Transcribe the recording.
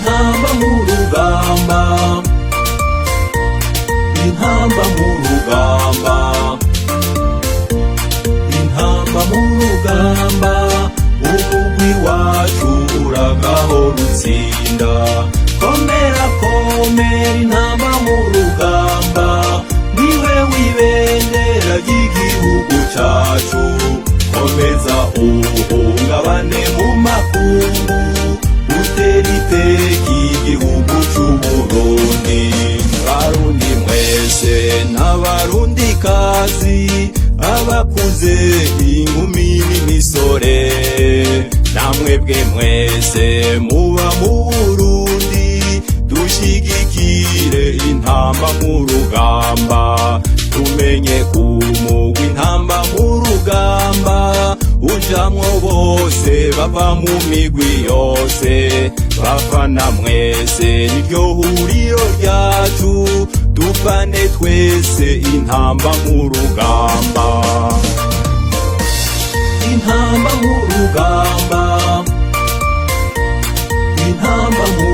Intamba mu rugamba, intamba mu rugamba, intamba mu rugamba, umugwi wacu uragahora utsinda. Komera, komera, intamba mu rugamba, niwe w'ibendera ry'igihugu cacu. Komeza uhungabane mu makungu, utera iteka igihugu c'Uburundi. Barundi mwese n'Abarundi kazi, abakuze, inkumi n'imisore, namwebwe mwese muba mu Burundi, dushigikire intamba mu rugamba. Tumenye kumugwa intamba mu rugamba ujamwo bose bava mu migwi yose. Bafana mwese, niryo huriro ryacu, dufane twese intamba mu rugamba. Intamba mu rugamba, intamba mu